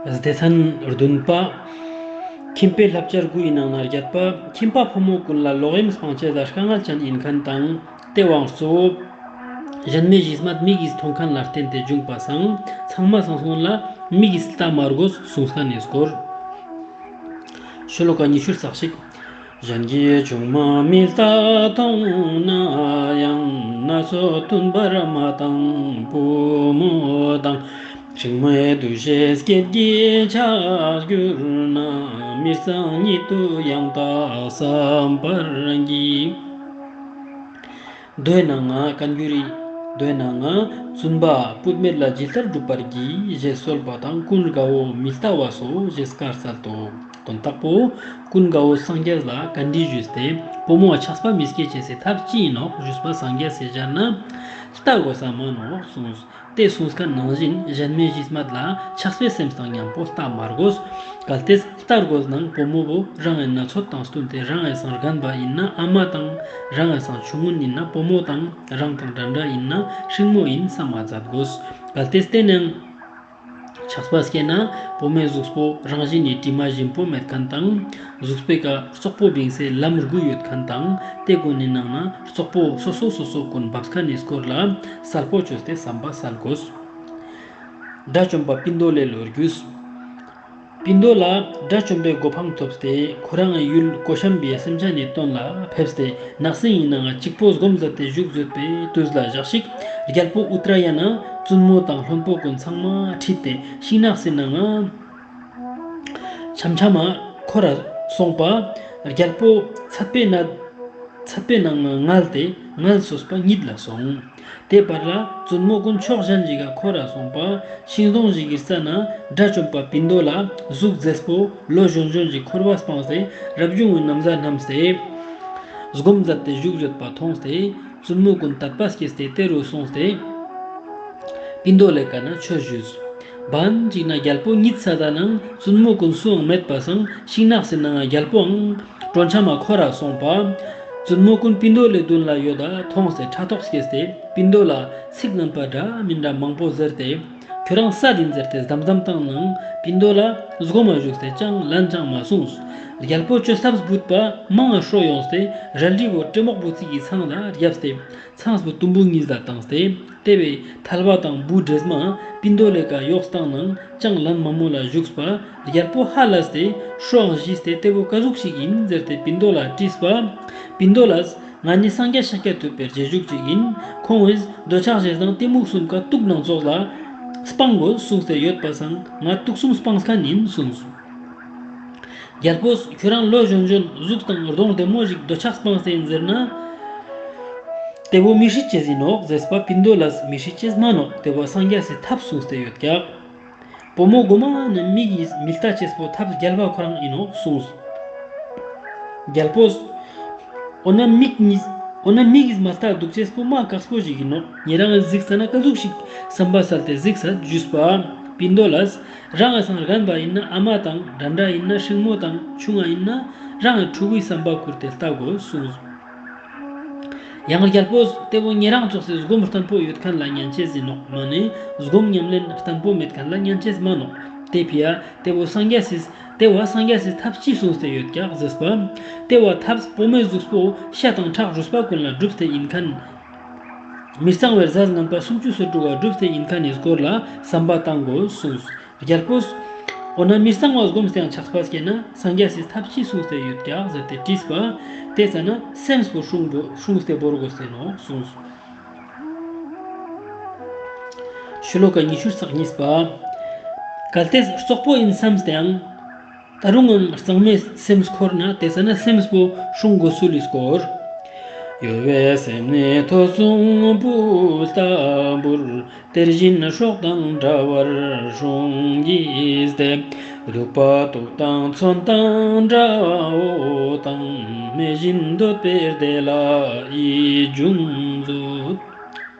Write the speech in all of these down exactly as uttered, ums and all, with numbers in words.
སྡེ་ཚན་བདུན་པ། ཁྱིམ་པའི་བསླབ་བྱ་དགུ་ཡི་ནང་ནས་བརྒྱད་པ། ཁྱིམ་པ་ཕོ་མོ་ཀུན་ལ་ལོག་གཡེམ་སྤང་ཅེས་ལ་དཀའ་ངལ་ཅན་ཡིན་མཁན་དང་། དེ་བོའང་གཙོ་བོ་གཞན་མའི་གཞི་སྨད་མིག་གིས་མཐོང་མཁན་ལ་བརྟེན་ཏེ་བྱུང་བ་སང་། ཚང་མ་སང་སྔོན་ལ་མིག་གིས་ལྟ་མ་དགོས་གསུངས་མཁན་ནི་སྐོར། ཤོ་ལོ་ཀ་ཉི་ཤུ་རྩ་གཅིག། གཞན་གྱི་ཆུང་མ་མི་ལྟ་མཐོང་ན་ཡང་། སྣ་ཚོགས་འདུན་པར་མ་བཏང་བུ་མོ་དང་། སྲིང་མོའི་འདུ་ཤེས་སྐྱེད་ཀྱིས་ཆགས་གྱུར་ན། མི་གཙང་ཉིད་དུ་ཡང་དག་བསམ་པར་གྱིས། མདོའི་ནང་ང་བཀའ་འགྱུར་རི། མདོའི་ནང་ང་བཙུན་པ་བུད་མེད་ལ་ཇི་ལྟར་བསྒྲུབ་པར་བགྱི་ཞེས་གསོལ་པ་དང་། ཀུན་དགའ་བོ་མི་ལྟ་བ་སོགས་ཞེས་བཀའ་སྩལ་ཏོ། དོན་དག་པོ། ཀུན་དགའ་བོ་སངས་རྒྱས་ལ་བཀའ་འདྲི་ཞུས་ཏེ། བུ་མོ་ཆགས་པ་མི་སྐྱེ་ཅེས་སི་ཐབས་ཅི་ཡིན་ནོག་ཞུས་པ། སངས་རྒྱས་སི་ཞལ་ནས་ལྟ་དགོས་ས་མན་ནོག་གསུངས། དེ་གསུངས་མཁན་ནང་བཞིན་གཞན་མའི་གཞི་སྨད་ལ་ཆགས་པའི་སེམས་དང་མཉམ་པོ་ལྟ་མ་དགོས། གལ་ཏེ་ལྟ་དགོས་ནའང་བུ་མོ་བོ་རང་ངི་ན་ཚོད་དང་བསྟུན་ཏེ། རང་ངི་སང་རྒན་པ་ཡིན་ན་ཨ་མ་དང་། རང་ངི་སང་ཆུང་ངུན་ཡིན་ན་བུ་མོ་དང་། རང་དང་འདྲ་འདྲ་ཡིན་ན་སྲིང་མོ་ཡིན་བསམ་མ་མཛད་དགོས། གལ་ཏེ་དེ་ནའང་ཆགས་པ་སྐྱེས་ན་བུ་མོའི་གཟུགས་པོ་རང་བཞིན་ནི་དྲི་མ་ཞིམ་པོ་མེད་མཁན་དང་། གཟུགས་པོའི་ཀ་བཙོག་པོ་བིངས་སེ་ལམ་དགུ་ཡོད་མཁན་དང་། དེ་ཀུན་ནི་ནང་ན་བཙོག་པོ་སོ་སོ་སོ་སོ་ཀུན་འབབ་མཁན་ནི་སྐོར་ལ་གསལ་པོ་བཅོས་ཏེ་བསམ་པ་གསལ་དགོས། དགྲ་བཅོམ་པ་པིན་དོ་ལེ་ལོ་རྒྱུས། པིན་དོ་ལ་དགྲ་བཅོམ་པའི་གོ་འཕང་ཐོབ་སྟེ། ཁོ་རང་ངི་ཡུལ་ཀོ་ཤམ་བིའི་སེམས་ཅན་ནི་དོན་ལ་ཕེབས་ཏེ། ནགས་གསེང་ཡི་ནང་ང་གཅིག་པོ་སྒོམ་མཛད་དེ་བཞུགས་མཛད་པའི་དུས་ལ་ཞག་ཅིག་རྒྱལ་པོ་ཨུ་ཏྲ་ཡ་ན་བཙུན་མོ་དང་བློན་པོ་ཀུན་ཚང་མ་ཁྲིད་དེ་ཤིང་ནགས་སི་ནང་ང་འཆམ་འཆམ་མ་འཁོར་ར་སོང་པ། རྒྱལ་པོ་ཚད་པའི་ནང་ཚད་པའི་ནང་ང་ངལ་ཏེ་ངལ་གསོས་པ་གཉིད་ལ་སོང་། དེ་བར་ལ་བཙུན་མོ་ཀུན་ཕྱོགས་གཞན་ཞིག་ག་འཁོར་ར་སོང་པ། ཤིང་སྡོང་ཞིག་གི་རྩ་ན་དགྲ་བཅོམ་པ་པིན་དོ་ལ་གཟུགས་མཛེས་པོ་ལོ་གཞོན་གཞོན་ཞིག་འཁོར་བ་སྤངས་ཏེ་རབ་བྱུང་གི་ན་བཟའ་བསྣམས་ཏེ་སྒོམ་མཛད་དེ་བཞུགས་ཡོད་པ་མཐོང་སྟེ། བཙུན་མོ་ཀུན་དད་པ་སྐྱེས་ཏེ་དེ་རུ་སོང་སྟེ་པིན་དོ་ལེ་ཀ་ན་ཆོས་ཞུས། བན་ཅིག་ན་རྒྱལ་པོ་གཉིད་སད་ད་ནང་བཙུན་མོ་ཀུན་སུའང་མེད་པ་སང་ཤིང་ནགས་སི་ནང་ང་རྒྱལ་པོའང་གྲོས་འཆམ་མ་འཁོར་ར་སོང་པ། བཙུན་མོ་ཀུན་པིན་དོ་ལེ་མདུན་ལ་ཡོད་ད་མཐོང་སྟེ་ཕྲག་དོག་སྐྱེས་ཏེ་པིན་དོ་ལ་ཚིག་ངན་པ་འདྲ་མིན་འདྲ་མང་པོ་ཟེར་ཏེ། ཁྱོ་རང་སད་ཡིན་ཟེར་ཏེ་སྡམ་སྡམ་བཏང་ནང་པིན་དོ་ལ་སྒོམ་མ་བཞུགས་ཏེ་ཅང་ལན་ཅང་མ་གསུངས། རྒྱལ་པོ་ཅོ་ཐབས་བུད་པ་མང་ང་ཧྲོ་ཡོངས་ཏེ་རལ་གྲི་བོ་ཏྲེ་མོག་བུ་ཚིག་གི་ཚང་ལ་རྒྱབ་སྟེ། ཚངས་པོ་དུམ་བུ་གཉིས་ལ་བཏང་སྟེ། དེ་བས་ཐལ་བ་དང་བུ་འདྲེས་མ་པིན་དོ་ལེ་ཀ་ཡོགས་བཏང་ནང་ཅང་ལན་མ་མོ་ལ་བཞུགས་པ། རྒྱལ་པོ་ཧ་ལས་ཏེ་ཧྲོའང་ཞིས་ཏེ་དེ་བོ་ཀ་ཟུག་ཞིག་ཡིན་ཟེར་ཏེ་པིན་དོ་ལ་དྲིས་པ། པིན་དོ་ལས་ང་ནི་སངས་རྒྱས་ཤཱཀྱ་ཐུབ་པའི་རྗེས་འཇུག་ཅིག་ཡིན། ཁོང་ངིས་འདོད་ཆགས་ཞེ་སྡང་གཏི་མུག་གསུམ་ཀ་དུག་ནང་ཙོགས་ལ་སྤང་དགོས་གསུངས་ཏེ་ཡོད་པ་སང་ང་དུག་གསུམ་སྤངས་མཁན་ཡིན་གསུངས། རྒྱལ་པོས་ཁྱོ་རང་ལོ་གཞོན་གཞོན་གཟུགས་དང་གདོང་བདེ་མོ་ཞིག་འདོད་ཆགས་སྤངས་ཏེ་ཡིན་ཟེར་ན། དེ་བོ་མི་ཤི་ཅེས་ཡིན་ནོག་ཟེར་པ་པིན་དོ་ལས་མི་ཤི་ཅེས་མན་ནོག་དེ་བོ་སངས་རྒྱས་སི་ཐབས་གསུངས་ཏེ་ཡོད་ཀྱག་བུ་མོ་གོ་མ་ནི་མིག་གིས་མི་ལྟ་ཅེས་པོ་ཐབས་རྒྱལ་བ་ཁོ་རང་ཡིན་ནོག་གསུངས། རྒྱལ་པོས། འོ་ན་མིག་གཉིས། འོ་ན་མིག་གིས་མ་ལྟ་འདུག་ཅེས་པོ་མ་དཀགས་པོ་ཞིག་ཡིན་ནོག་ཉེ་རང་གཟིགས་ས་ན་ཀ་ཟུག་ཞིག་བསམ་པ་སལ་ཏེ་གཟིགས་ས་ཞུས་པ། པིན་དོ་ལས། རང་ངི་སང་རྒན་པ་ཡིན་ན་ཨ་མ་དང་འདྲ་འདྲ་ཡིན་ན་སྲིང་མོ་དང་ཆུང་ང་ཡིན་ན་རང་ངི་ཕྲུ་གུའི་བསམ་པ་ཁུར་ཏེ་ལྟ་དགོས་གསུངས། ཡང་རྒྱལ་པོས་དེ་བོ་ཉེ་རང་ཙོགས་སི་སྒོམ་བརྟན་པོ་ཡོད་མཁན་ལ་ཉན་ཅེས་ཡིན་ནོག་མ་ནི་སྒོམ་ཉམས་ལེན་བརྟན་པོ་མེད་མཁན་ལ་ཉན་ཅེས་མན་ནོག་དེ་ཕི་ཡ་དེ་བོ་སངས་རྒྱས་སི། དེ་བོ་སངས་རྒྱས་སི་ཐབས་ཅི་གསུངས་ཏེ་ཡོད་ཀྱག་ཟེར་པ། དེ་བོ་ཐབས་བུ་མོའི་གཟུགས་པོ་ཤ་དང་ཁྲག་རུས་པ་ཀུན་ལ་གྲུབ་སྟེ་ཡིན་མཁན། མི་གཙང་བའི་རྫས་ངན་པ་སུམ་ཅུ་སོ་དྲུག་ག་གྲུབ་སྟེ་ཡིན་མཁན་ནི་སྐོར་ལ་བསམ་པ་བཏང་དགོས་གསུངས། རྒྱལ་པོས། འོ་ན་མི་གཙང་བ་སྒོམ་སྟེ་ཡང་ཆགས་པ་སྐྱེས་ན་སངས་རྒྱས་སི་ཐབས་ཅི་གསུངས་ཏེ་ཡོད་ཀྱག་ཟེར་ཏེ་དྲིས་པ། དེ་ཙ་ན་སེམས་པོ་སྲུང་བོ་སྲུང་སྟེ་བོར་དགོས་ཟེར་ནོག་གསུངས། ཤོ་ལོ་ཀ་ཉི་ཤུ་རྩ་གཉིས་པ། གལ་ཏེ་བཙོག་པོ་ཡིན་བསམས་ཏེའང་། ད་རུང་ངང་གཙང་མའི་སེམས་འཁོར་ན་དེ་ཙ་ན་སེམས་པོ་སྲུང་དགོས་ཚུལ་ལི་སྐོར། གཡོ་བའི་སེམས་ནི་ཐོ་བཙུན་བུ་ལྟ་བུར། གཏེར་གཞན་སྲོག་དང་འདྲ་བར་སྲུང་གྱིས་ཏེ། གདུག་པ་དུག་དང་མཚོན་དང་དགྲ་བོ་དང་། མེད་བཞིན་འདོད་པའི་བདེ་ལ་ཡིད་འབྱུང་མཛོད།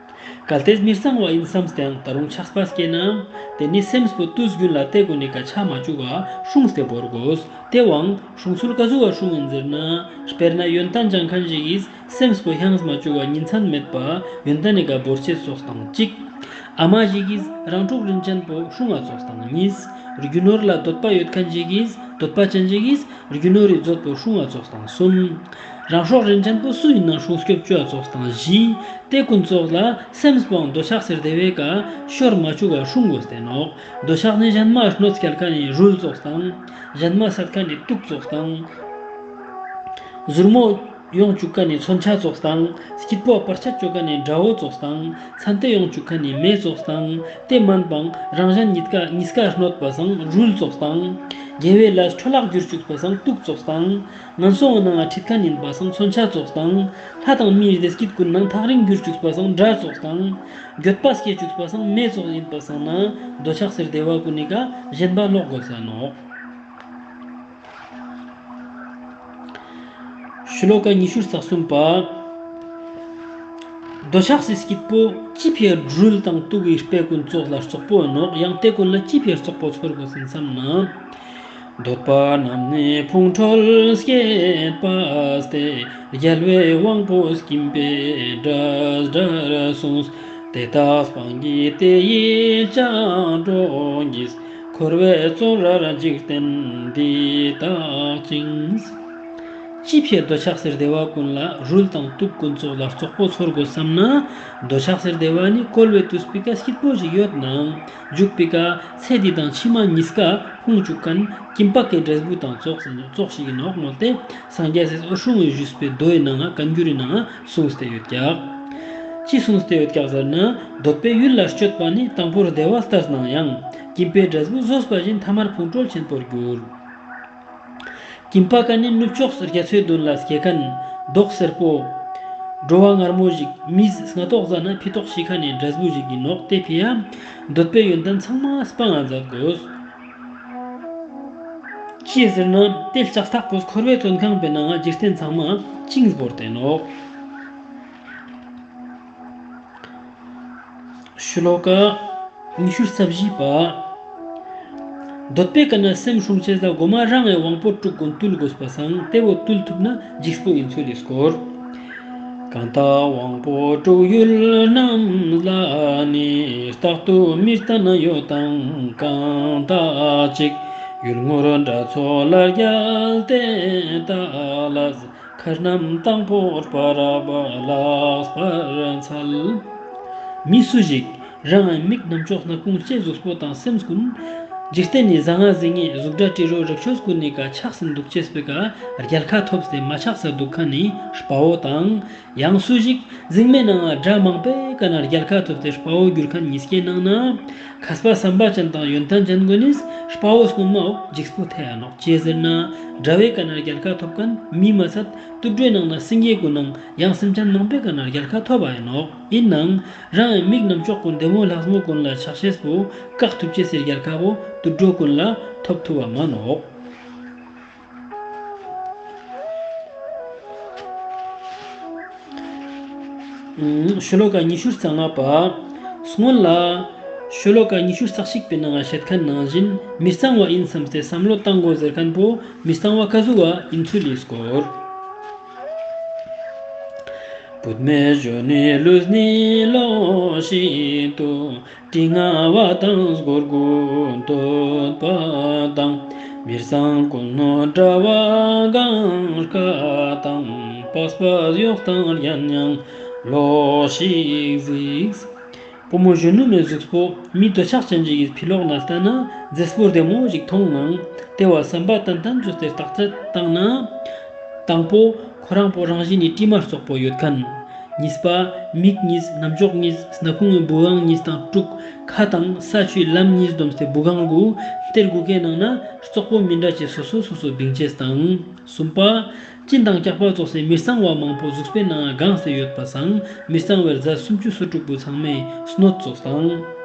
གལ་ཏེ་མི་གཙང་བ་ཡིན་བསམས་ཏེའང་ད་རུང་ཆགས་པ་སྐྱེས་ན། དེ་ནི་སེམས་པོ་དུས་རྒྱུན་ལ་དེ་ཀུན་ནི་ཀ་ཆ་མ་བཅུག་ག་སྲུང་སྟེ་བོར་དགོས། དེ་བོའང་སྲུང་ཚུལ་ཀ་ཟུག་ག་སྲུང་ཡིན་ཟེར་ན། དཔེར་ན་ཡོན་ཏན་སྦྱང་མཁན་ཞིག་གིས་སེམས་པོ་ཧང་མ་བཅུག་ག་ཉིན་མཚན་མེད་པ་ཡོན་ཏན་ནི་ཀ་བོར་ཅེས་སོགས་དང་གཅིག་ཨ་མ་ཞིག་གིས་རང་ཕྲུག་རིན་ཆེན་པོ་སྲུང་ང་ཙོགས་དང་གཉིས། རྒྱུ་ནོར་ལ་འདོད་པ་ཡོད་མཁན་ཞིག་གིས་འདོད་པ་ཅན་ཞིག་གིས་རྒྱུ་ནོར་རི་མཛོད་པོ་སྲུང་ང་ཙོགས་དང་གསུམ། རང་སྲོག་རིན་ཆེན་པོ་སུ་ཡིན་ན་སྲུང་སྐྱོབ་བཅོ་ཙོགས་དང་བཞི། དེ་ཀུན་ཙོགས་ལ་སེམས་པོའང་འདོད་ཆགས་སི་རྡེ་བའི་ཀ་ཤོར་མ་བཅུག་ག་སྲུང་དགོས་ཏེ་ནོག། འདོད་ཆགས་ནི་གཞན་མ་གནོད་སྐྱེལ་མཁན་ནི་རུལ་ཙོགས་དང་། གཞན་མ་སད་མཁན་ནི་དུག་ཙོགས་དང་། ཟུར་མོ་ཡོང་བཅུག་མཁན་ནི་མཚོན་ཆ་ཙོགས་དང་། སྐྱིད་པོ་བར་ཆད་བཅོ་མཁན་ནི་དགྲ་བོ་ཙོགས་དང་། ཚན་ཏེ་ཡོང་བཅུག་མཁན་ནི་མེ་ཙོགས་དང་། དེ་མན་པའང་རང་གཞན་གཉིས་ཀ་གཉིས་ཀ་གནོད་པ་སང་རུལ་ཙོགས་དང་། དགེ་བའི་ལས་འཕྲོ་བརླག་གྱུར་བཅུག་པ་སང་དུག་ཙོགས་དང་། ངན་སོང་ནང་ཁྲིད་མཁན་ཡིན་པ་སང་མཚོན་ཆ་ཙོགས་དང་། ལྷ་དང་མིའི་བདེ་སྐྱིད་ཀུན་ནང་ཐག་རིང་གྱུར་བཅུག་པ་སང་དགྲ་ཙོགས་དང་། འགྱོད་པ་སྐྱེ་བཅུག་པ་སང་མེ་ཙོགས་ཡིན་པ་སང་ན་འདོད་ཆགས་སི་རྡེ་བ་ཀུན་ནི་ཀ་གཞན་པ་ལོག་དགོས་ས་ནོག། ཤོ་ལོ་ཀ་ཉི་ཤུ་རྩ་གསུམ་པ། འདོད་ཆགས་སི་སྐྱིད་པོ་ཅི་ཕིའ་རུལ་དང་དུག་གི་དཔེ་ཀུན་ཙོགས་ལ་རྩོག་པོ་ཨིན་ནོག། ཡང་དེ་ཀུན་ལ་ཅི་ཕིའ་རྩོག་པོ་ཚོར་དགོས་ཨིན་བསམ་ན། འདོད་པ་རྣམས་ནི་ཕུང་ཁྲོལ་སྐྱེད་པ་སྟེ། རྒྱལ་བའི་དབང་པོ་སྐྱིན་པའི་སྒྲ་སྒྲར་གསུངས། དེ་དག་སྤང་གིས་དེ་ཡི་ལྕང་སྒྲོག་གིས། འཁོར་བའི་བཙོན་རར་འཇིག་རྟེན་འདི་དག་ཅིང་། ཅི་ཕིའ་འདོད་ཆགས་སི་རྡེ་བ་ཀུན་ལ་རུལ་དང་དུག་ཀུན་ཙོགས་ལ་རྩོག་པོ་ཚོར་དགོས་བསམ་ན། འདོད་ཆགས་སི་རྡེ་བ་ནི་བཀོལ་བའི་དུས་པི་ཀ་སྐྱིད་པོ་ཞིག་ཡོད་ནའང་མཇུག་པི་ཀ་ཚེ་འདི་དང་ཕྱི་མ་གཉིས་ཀ་ཕུང་བཅུག་མཁན་སྐྱིན་པ་ཀའི་འབྲས་བུ་དང་ཙོགས་ཙོགས་ཤིག་ཨིན་ནོག་མོལ་ཏེ། སངས་རྒྱས་སི་འོད་སྲུང་ངི་བཞུགས་པའི་མདོའི་ནང་ང་བཀའ་འགྱུར་རི་ནང་ང་གསུངས་ཏེ་ཡོད་ཀྱག། ཅི་གསུངས་ཏེ་ཡོད་ཀྱག་ཟེར་ན། འདོད་པའི་ཡུལ་ལ་སྤྱོད་པ་ནི། དང་པོར་བདེ་བ་ལྟར་སྣང་ཡང་། སྐྱིན་པའི་འབྲས་བུ་ཟོས་པ་བཞིན། ཐ་མར་ཕུང་ཁྲོལ་ཆེན་པོར་འགྱུར། སྐྱིན་པ་ཀ་ནི་ནུབ་ཕྱོགས་རྒྱ་མཚོའི་མདུན་ལ་སྐྱེ་མཁན་མདོག་སེར་པོ། བྲོ་བ་མངར་མོ་ཞིག། མིས་སྔ་ཏོག་ཟ་ན་ཕི་ཏོག་ཤི་མཁན་ནི་འབྲས་བུ་ཞིག་ཨིན་ནོག། དེ་ཕིའ་འདོད་པའི་ཡོན་ཏན་ཚང་མ་སྤང་ང་མཛད་དགོས། ཅིའ་ཟེར་ན་དེ་ལྕགས་ཐག་པོས་འཁོར་བའི་བཙོན་ཁང་པའི་ནང་ང་འཇིག་རྟེན་ཚང་མ་བཅིངས་བོར་ཏེ་ནོག། ཤོ་ལོ་ཀ་ཉི་ཤུ་རྩ་བཞི་པ། འདོད་པའི་ཀ་ནེ་སེམས་སྲུང་ཅེས་ལ་གོ་མ་རང་ངི་དབང་པོ་དྲུག་ཀུན་བཏུལ་དགོས་པ་སང་དེ་བོ་བཏུལ་ཐུབ་ན་འཇིགས་པོ་ཨིན་ཚུལ་ལི་སྐོར། གང་དག་དབང་པོ་དྲུག་ཡུལ་རྣམས་ལ་ནི། རྟག་ཏུ་མི་བརྟན་ཡོད་དང་གང་དག་ཅིག། ཡུལ་ངོར་དགྲ་ཚོགས་ལ་རྒྱལ་ཏེ་ད་ལ། མཁའ་རྣམས་དང་པོར་བར་པ་ལགས་པར་འཚལ། མི་སུ་ཞིག་རང་ངི་མིག་རྣམ་ཅོག་སྣ་ཁུང་ལྕེ་གཟུགས་པོ་དང་སེམས་ཀུན། འཇིག་རྟེན་ནི་ཟང་ང་ཟིང་ངེ་གཟུགས་སྒྲ་དྲི་རོ་རེག་ཆོས་ཀུན་ནི་ཀ་ཆགས་སེ་དུག་ཅེས་པོའི་ཀ་རྒྱལ་ཁ་ཐོབ་སྟེ་མ་ཆགས་ས་དུག་མཁན་ནི་དཔའ་བོ་དང་། ཡང་སུ་ཞིག་ཟིང་མའི་ནང་ང་དགྲ་མང་པོའི་ཀ་ནེ་རྒྱལ་ཁ་ཐོབ་སྟེ་དཔའ་བོ་གྱུར་མཁན་ཉིས་ཀའི་ནང་ནེ། མཁས་པ་བསམ་པ་ཅན་དང་ཡོན་ཏན་ཅན་ཀུན་ནི་དཔའ་བོ་སྔོན་མའོ་འཇིགས་པོ་ཐེ་ཡ་ནོག། ཅིའ་ཟེར་ན་དགྲ་བོའི་ཀ་ནེ་རྒྱལ་ཁ་ཐོབ་མཁན་མི་མ་ཚད་དུད་འགྲོའི་ནང་ནེ་སེང་གེ་ཀུན་ནང་ཡང་སེམས་ཅན་མང་པོའི་ཀ་ནེ་རྒྱལ་ཁ་ཐོབ་བ་ཨིན་ནོག། ཨིན་ནའང་རང་ངི་མིག་རྣམ་ཅོག་ཀུན་བདེ་མོ་ལྷག་མོ་ཀུན་ལ་ཆགས་ཤེས་པོ་བཀག་ཐུབ་ཅེས་སི་རྒྱལ་ཁ་བོ་དུད་འགྲོ་ཀུན་ལ་ཐོབ་ཐུབ་བ་མ་ནོག། ཤོ་ལོ་ཀ་ཉི་ཤུ་རྩ་ལྔ་པ། སྔོན་ལ་ཤོ་ལོ་ཀ་ཉི་ཤུ་རྩ་གཅིག་པའི་ནང་ང་བཤད་མཁན་ནང་བཞིན་མི་གཙང་བ་ཨིན་བསམས་ཏེ་བསམ་བློ་བཏང་དགོས་ཟེར་མཁན་པོ་མི་གཙང་བ་ཀ་ཟུག་ག་ཨིན་ཚུལ་ལི་སྐོར། བུད་མེད་གཞོན་ནུའི་ལུས་ནི་ལོགས་ཤིག་ཏུ། དྲི་ང་བ་དང་སྒོར་དགུ་འདོད་པ་དང་། མི་གཙང་ཀུན་ནོར་དྲ་བ་གང་ག་དང་། པགས་པ་གཡོགས་དང་རྒྱན་ཡང་ལོགས་ཤིག་གཟིགས། བུ་མོ་གཞོན་ནུ་མའི་གཟུགས་པོ་མི་འདོད་ཆགས་ཅན་ཞིག་གི་ཕི་ལོགས་ནེ་ལྟ་ན་མཛེས་པོ་བདེ་མོ་ཞིག་མཐོང་ནའང་དེ་བོ་བསམ་པ་ཏན་ཏན་བཅོས་ཏེ་བརྟག་དཔྱད་བཏང་ན། དང་པོ་ཁོ་རང་པོ་རང་བཞིན་ནི་དྲི་མ་རྩོག་པོ་ཡོད་མཁན། གཉིས་པ་མིག་གཉིས་རྣམ་ཅོག་གཉིས་སྣ་ཁུང་གི་བུ་གང་གཉིས་དང་དྲུག། ཁ་དང་ས་ཆུའི་ལམ་གཉིས་བསྡོམས་ཏེ་བུ་གང་དགུ། དེ་དགུ་ཀའི་ནང་ནེ་རྩོག་པོ་མི་འདྲ་ཅེས་སོ་སོ་སོ་སོ་བིང་ཅེས་དང་། གསུམ་པ། གཅིན་དང་སྐྱག་པ་ཙོགས་སི་མི་གཙང་བ་མང་པོ་གཟུགས་པོའི་ནང་ང་གང་སྟེ་ཡོད་པ་སང་མི་གཙང་བའི་རྫས་སུམ་ཅུ་སོ་དྲུག་པོ་ཚང་མའི་སྣོད་ཙོགས་དང་།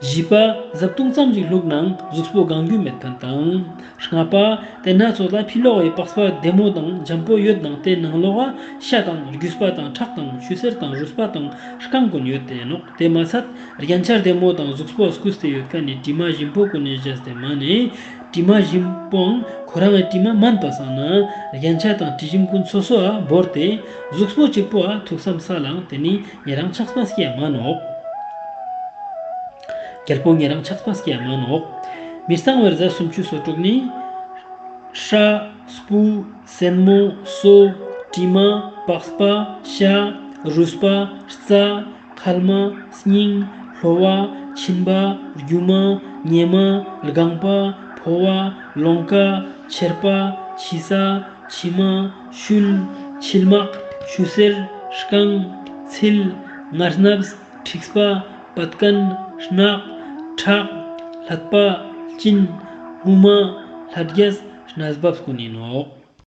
བཞི་པ། བཟའ་བཏུང་ཙམ་ཞིག་བླུགས་ནའང་གཟུགས་པོ་གང་རྒྱུ་མེད་མཁན་དང་། ལྔ་པ། དེ་སྣ་ཚོགས་ལ་ཕི་ལོགས་ཀྱི་པགས་པ་བདེ་མོ་དང་འཇམ་པོ་ཡོད་ནའང་དེ་ནང་ལོགས་ལ་ཤ་དང་རྒྱུས་པ་དང་ཁྲག་དང་ཆུ་སེར་དང་རུས་པ་དང་རྐང་ཀུན་ཡོད་དེ་ནོག། དེ་མ་ཚད་རྒྱན་ཆ་བདེ་མོ་དང་གཟུགས་པོ་སྐུས་ཏེ་ཡོད་མཁན་ནི་དྲི་མ་ཞིམ་པོ་ཀུན་ནི་བཞེས་ཏེ་མ་ནེ། དྲི་མ་ཞིམ་པོའང་ཁོ་རང་ངི་དྲི་མ་མན་པ་སང་ན་རྒྱན་ཆ་དང་དྲི་ཞིམ་ཀུན་སོ་སོའ་བོར་ཏེ་གཟུགས་པོ་གཅིག་པོའ་ཐུགས་བསམ་སལ་ལའང་དེ་ནི་ཉེ་རང་ཆགས་པ་སྐྱེ་མ་ནོག། རྒྱལ་པོ་ཉེ་རང་ཆགས་པ་སྐྱེ་མ་ནོག། མི་གཙང་བའི་རྫས་སུམ་ཅུ་སོ་དྲུག་ནི། སྲ། སྤུ། སེན་མོ། སོ། དྲི་མ། པགས་པ། ཤ། རུས་པ། རྩ། མཁལ་མ། སྙིང་། ལྷོ་བ། མཆིན་པ། རྒྱུ་མ། ཉེ་མ། རྒང་པ། ཕོ་བ། ལོང་ཀ། མཆེར་པ། ཕྱི་ས། མཆི་མ། ཤུལ། མཆིལ་མ། ཆུ་སེར། རྐང་། ཚིལ། ངར་སྣབས། མཁྲིས་པ། བད་ཀན། རྣག་ཁྲག་ལྷད་པ། གཅིན། རྨུ་མ། ལྷ་རྒྱལ། གནས་བབས་ཀུན་ཡིན་ནོག།